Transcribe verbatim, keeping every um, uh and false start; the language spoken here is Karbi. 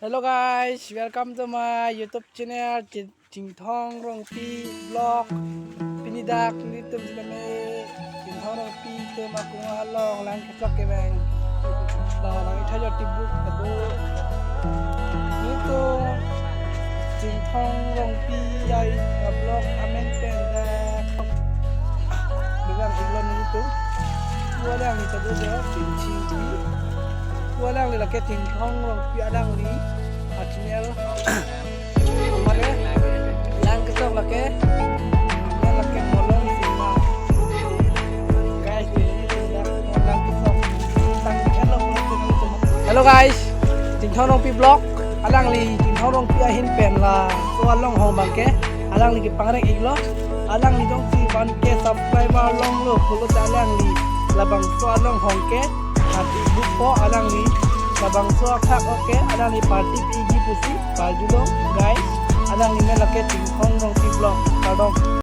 Hello guys, welcome to my YouTube channel, Ching- Chingthong Rongpi Vlog. Pini dak nelitum sitame Chingthong Rongpi atum akung along lang kesok kevang. Dak lang itha jo tibuk ado. Nelitum Chingthong Rongpi ai vlog amen pen dak. Bilang iglon nelitum. Pu alangli ta do jo, Chingthong Rongpi. Pu alangli lake Chingthong Rongpi alangli a channel. Mane, lang kesok lake. Lang lake Molong Singma. Guys, ini sudah lang kesok. Tang hello. Hello guys, Chingthong Rongpi Vlog. Alangli Chingthong Rongpi ahin pen laso along hong abangke alangli kepangreng iklo. Alangli jongsi one K subscriber longlo pulote alangli labangso along hong ke hati bupo alangli labangso akhak oke alangli party piji pusi party lo guys. Alangli amen lake Chingthong Rongpi Vlog. Kardom.